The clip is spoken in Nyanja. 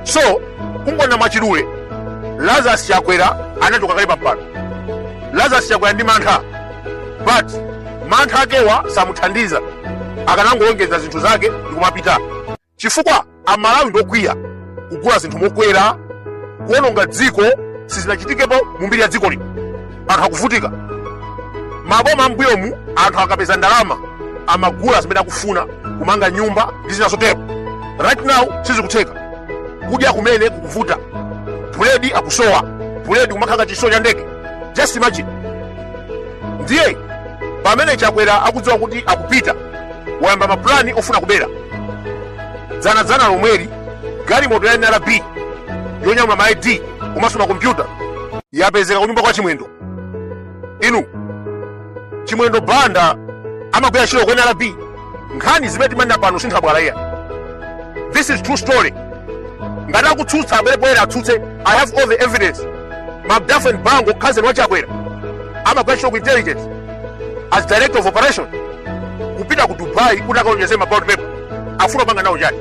So kungonena mwachidule, Lazarus Chakwera anachoka kale pampando. Lazarus Chakwera ndi mantha, but mantha akewa samuthandiza. Akanangolongeza zinthu zake ndikumapita, chifukwa Amalawi ndokwiya. Kugula zinthu mokwera, kuononga dziko, sizinachitikepo mu mbiri ya dziko lino. Anthu akuvutika. Maboma ambuyomu, anthu akapeza ndalama amagula zimene akufuna, kumanga nyumba ndi zina zotero. Right now sizikutheka. Kudya kumene kukuvuta, buledi akusowa, buledi kumakhala chisowa cha ndege. Just imagine. Ndiye pamene Chakwera akudziwa kuti akupita, wayamba mapulani ofuna kubera. Dzanadzana lomweli, galimoto ya NRB yonyamula ma ID komanso makompyuta yapezeka kunyumba kwa Chimwendo. Inu, Chimwendo Banda amagwira ntchito ku NRB. Nkhani zimene timanena pano sinthabwala iya, this is true story. Ngati akutsutsa, abwere poyera atsutse. I have all the evidence. McDaffen Bango, cousin wa Chakwera, amagwira ntchito ku intelligence as director of operation. Kupita ku Dubai kuti akaonjeze ma ballot paper, afuna kupanga nawo chani?